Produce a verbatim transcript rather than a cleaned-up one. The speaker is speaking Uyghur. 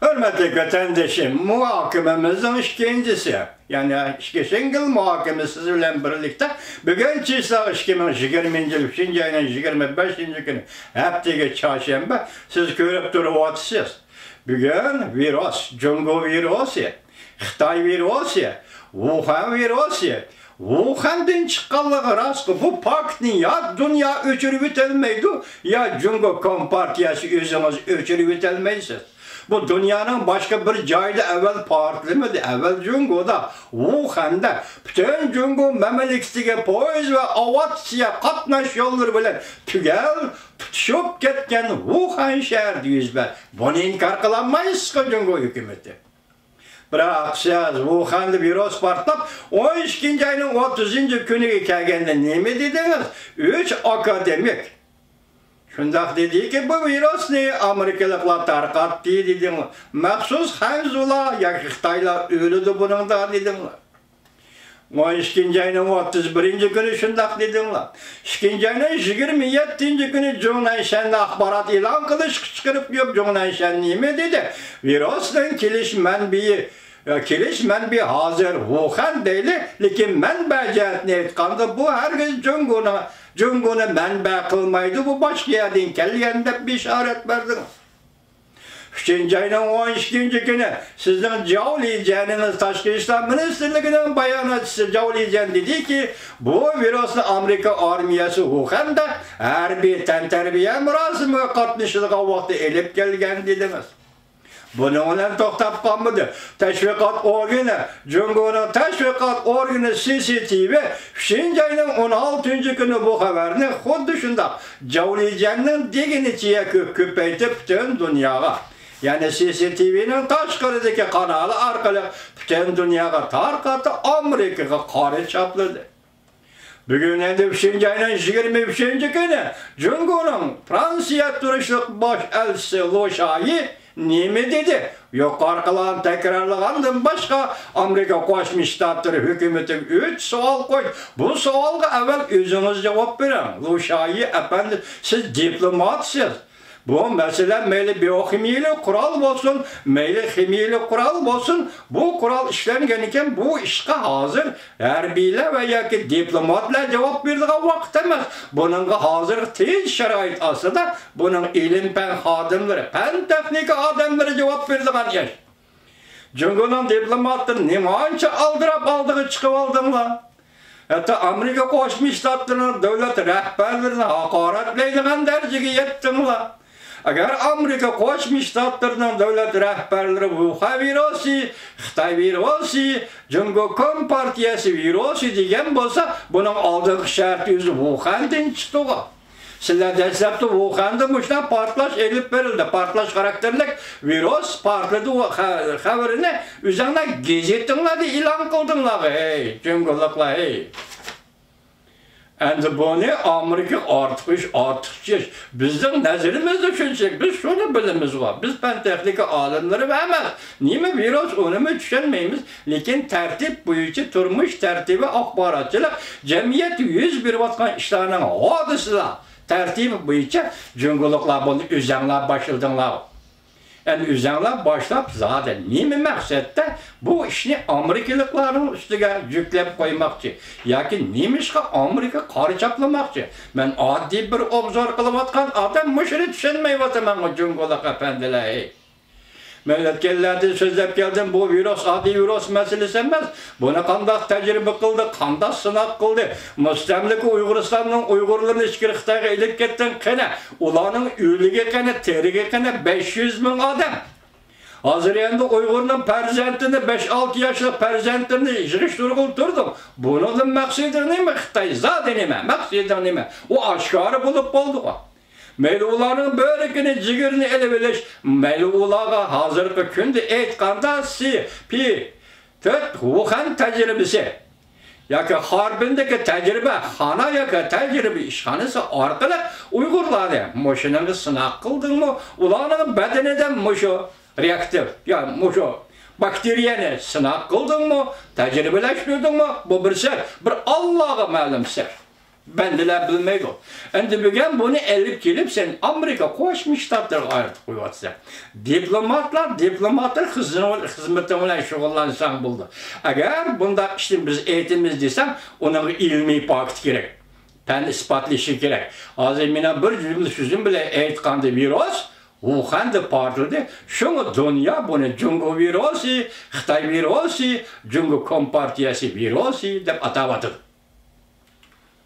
ھۆرمەتلىك ۋەتەندىشىم، مۇھاكىمىمىزنىڭ ئىككىنچىسى، يەنى ئىككى شېڭگېل مۇھاكىمىسى بىلەن بىرلىكتە، بۈگۈن چىسلاغ ئىككى مىڭ يىگىرمىنچى يىل ئۈچىنچى ئاينىڭ يىگىرمە بەشىنچى كۈنى، ھەپتىگە چارشەنبە، سىز كۆرۈپ تۇرۇۋاتىسىز. بۈگۈن ۋىرۇس، جۇڭگو ۋىرۇسى، خىتاي ۋىرۇسى، ۋۇخەن ۋىرۇسى، ۋۇخەندىن چىققانلىقى راستقۇ. بۇ پاكىتنى يا دۇنيا ئۆچۈرۈۋېتەلمەيدۇ، يا جۇڭگو كومپارتىيەسى ئۆزىڭىز ئۆچۈرۈۋېتەلمەيسىز. بۇ دۇنيانىڭ باشقا بىر جايىدا ئەۋۋەل پارتلىمىدى، ئەۋۋەل جۇڭگودا، ۋۇخەندە، پۈتۈن جۇڭگو مەملىكىتىگە پويىز ۋە ئاۋىئاتسىيە قاتناش يوللىرى بىلەن تۈگەل تۇتىشىپ كەتكەن ۋۇخەن شەھىرىدە يۈز بەردى. بۇنى ئىنكار قىلالمايسىزغۇ جۇڭگو ھۆكۈمىتى. بىراق سىز ۋۇخەندە ۋىرۇس پارتلاپ، ئون ئىككىنچى ئاينىڭ ئوتتۇزىنچى كۈنىگە كەلگەندە نېمە دېدىڭىز؟ ئۈچ ئاكادېمىك شۇنداق دېدىكى، بۇ ۋىرۇسنى ئامېرىكىلىقلار تارقاتتى دېدىڭلار. مەخسۇس خەنزۇلار ياكى خىتايلار ئۆلىدۇ بۇنىڭدا دېدىڭلار. ئون ئىككىنچى ئاينىڭ ئوتتۇز بىرىنچى كۈنى شۇنداق دېدىڭلار. ئىككىنچى ئاينىڭ يىگىرمە يەتتىنچى كۈنى جۇڭنەنشەندە ئاخبارات ئېلان قىلىشقا چىقىرىپ يۈرۈپ، جۇڭنەنشەن نېمە دېدى؟ ۋىرۇسنىڭ كېلىش مەنبىيى، كېلىش مەنبىيى ھازىر ۋۇخەن دەيلى، لېكىن مەنبە جەھەتتىن ئېيتقاندا، بۇ ھەرگىز جۇڭگونىڭ، جۇڭگونى مەنبە قىلمايدۇ، بۇ باشقا يەردىن كەلگەن دەپ بېشارەت بەردىڭىز. ئۈچىنچى ئاينىڭ ئون ئىككىنچى كۈنى سىزنىڭ جاۋ لىجيەنىڭىز تاشقى ئىشلار مىنىستىرلىكىنىڭ باياناتچىسى جاۋ لىجيەن دېدىكى، بۇ ۋىرۇسنى ئامېرىكا ئارمىيەسى ۋۇخەندە ھەربىي تەنتەربىيە مۇراسىمىغا قاتنىشىدىغان ۋاقىتتا ئېلىپ كەلگەن دېدىڭىز. بۇنىڭ بىلەن توختاپ قالمىدى. تەشۋىقات ئورگىنى، جۇڭگونىڭ تەشۋىقات ئورگىنى سى سى تى ۋى ئۈچىنچى ئاينىڭ ئون ئالتىنچى كۈنى بۇ خەۋەرنى خۇددى شۇنداق جاۋ لىجيەننىڭ دېگىنىچە كۆ-، كۆپەيتىپ پۈتۈن دۇنياغا، يەنى سى سى تى ۋىنىڭ تاشقىرىدىكى قانالى ئارقىلىق پۈتۈن دۇنياغا تارقاتتى، ئامېرىكىغا قارا چاپلىدى. بۈگۈن ئەمدى ئۈچىنچى ئاينىڭ يىگىرمە ئۈچىنچى كۈنى جۇڭگونىڭ فرانسىيە تۇرۇشلۇق باش ئەلچىسى لۇ شايى نېمە دېدى؟ يۇقىرىقىلارنى تەكرارلىغاندىن باشقا، ئامېرىكا قوشما شتاتلىرى ھۆكۈمىتىگە ئۈچ سوئال قويدى. بۇ سوئالغا ئەۋۋەل ئۆزىڭىز جاۋاب بېرىڭ. لۇ شايى ئەپەندى، سىز دىپلوماتسىز. بۇ مەسىلە مەيلى بىيوخىمىيىلىك قورال بولسۇن، مەيلى خىمىيىلىك قورال بولسۇن، بۇ قورال ئىشلەنگەنىكەن، بۇ ئىشقا ھازىر ھەربىيلەر ۋە ياكى دىپلوماتلار جاۋاب بېرىدىغان ۋاقىت ئەمەس. بۇنىڭغا ھازىرقى تېز شارائىت ئاستىدا بۇنىڭ ئىلىم-پەن خادىملىرى، پەن-تېخنىكا ئادەملىرى جاۋاب بېرىدىغان ئىش. جۇڭگونىڭ دىپلوماتلىرى نېمانچە ئالدىراپ ئالدىغا چىقىۋالدىڭلار؟ ھەتتا ئامېرىكا قوشما شتاتلىرىنىڭ دۆلەت رەھبەرلىرىنى ھاقارەتلەيدىغان دەرىجىگە يەتتىڭلار. ئەگەر ئامېرىكا قوشما شتاتلىرىنىڭ دۆلەت رەھبەرلىرى ۋۇخەن ۋىرۇسى، خىتاي ۋىرۇسى، جۇڭگو كومپارتىيەسى ۋىرۇسى دېگەن بولسا، بۇنىڭ ئالدىنقى شەرتى ئۆزى ۋۇخەندىن چىقتىغۇ. سىلەر دەسلەپتە ۋۇخەندە مۇشۇنداق پارتلاش ئېلىپ بېرىلدى، پارتلاش خاراكتېرلىك ۋىرۇس پارتلىدى، ۋۇ خە-، خەۋىرىنى ئۆزۈڭلار گېزىتىڭلاردا ئېلان قىلدىڭلار، ھەي، جۇڭگولۇقلار، ھەي. ئەمدى بۇنى ئامېرىكا ئارتۇق ئىش، ئارتۇقچە ئىش. بىزنىڭ نەزىرىمىزدە شۇنچىلىك، بىز شۇنى بىلىمىزغۇ. بىز پەن-تېخنىكا ئالىملىرى ئەمەس. نېمە ۋىرۇس، ئۇنىمۇ چۈشەنمەيمىز. لېكىن تەرتىپ بويىچە تۇرمۇش تەرتىپى، ئاخباراتچىلىق، جەمئىيەتتە يۈز بېرىۋاتقان ئىشلارنىڭ ھادىسىلەر تەرتىپى بويىچە جۇڭگولۇقلار بۇنى ئۆزەڭلار باشلىدىڭلار. ئەمدى ئۆزەڭلار باشلاپ زادى نېمە مەقسەتتە بۇ ئىشنى ئامېرىكىلىقلارنىڭ ئۈستىگە يۈكلەپ قويماقچى ياكى نېمىشقا ئامېرىكا قارا چاپلىماقچى؟ مەن ئاددىي بىر ئوبزور قىلىۋاتقان ئادەم مۇشۇنى چۈشەنمەيۋاتىمەنغۇ جۇڭگولۇق ئەپەندىلەر. مەن ئۆتكەنلەردىن سۆزلەپ كەلدىم، بۇ ۋىرۇس ئاددىي ۋىرۇس مەسىلىسى ئەمەس. بۇنى قانداق تەجرىبە قىلدى، قانداق سىناق قىلدى؟ مۇستەملىكە ئۇيغۇرىستاننىڭ ئۇيغۇرلىرىنى ئىچكىرى خىتايغا ئېلىپ كەتتىڭ، قېنى؟ ئۇلارنىڭ ئۆلۈكى قېنى، تىرىكى قېنى؟ بەش يۈز مىڭ ئادەم. ھازىر ئەمدى ئۇيغۇرنىڭ پەرزەنتىنى، بەش-ئالتە ياشلىق پەرزەنتىنى يىغىشتۇرغىلى تۇردۇڭ. بۇنىڭدىن مەقسىتىڭ نېمە؟ خىتاي زادى نېمە؟ مەقسىتىڭ نېمە؟ ئۇ ئاشكارا بولۇپ بولدىغۇ. مەيلى ئۇلارنىڭ بۆرىكىنى، جىگىرىنى ئېلىۋېلىش، مەيلى ئۇلارغا ھازىرقى كۈندە ئېيتقاندا سى پى تۆت ۋۇخەن تەجرىبىسى ياكى خاربىندىكى تەجرىبە خانا ياكى تەجرىبە ئىشخانىسى ئارقىلىق ئۇيغۇرلارنى مۇشۇنىڭغا سىناق قىلدىڭمۇ؟ ئۇلارنىڭ بەدىنىدە مۇشۇ رېئاكتىپ، يا مۇشۇ باكتېرىيەنى سىناق قىلدىڭمۇ؟ تەجرىبىلەشتۈردۈڭمۇ؟ بۇ بىر سىر، بىر ئاللاغا مەلۇم سىر. بەندىلەر بىلمەيدۇ. ئەمدى بۈگۈن بۇنى ئېلىپ كېلىپ، سەن ئامېرىكا قوشما شتاتلىرىغا ئايرىپ قويۇۋاتىسەن. دىپلوماتلار، دىپلوماتلار خىزمىتىڭ بىلەن شۇغۇللانساڭ بولىدۇ. ئەگەر بۇنداق ئىشنى بىز ئېيتىمىز دېسەڭ، ئۇنىڭغا ئىلمىي پاكىت كېرەك. پەن ئىسپاتلىشى كېرەك. ھازىر مېنىڭ بىر جۈملە سۆزۈم بىلەن ئېيتقاندا، ۋىرۇس ۋۇخەندە پارتلىدى. شۇڭا دۇنيا بۇنى جۇڭگو ۋىرۇسى، خىتاي ۋىرۇسى، جۇڭگو كومپارتىيەسى ۋىرۇسى دەپ ئاتاۋاتىدۇ.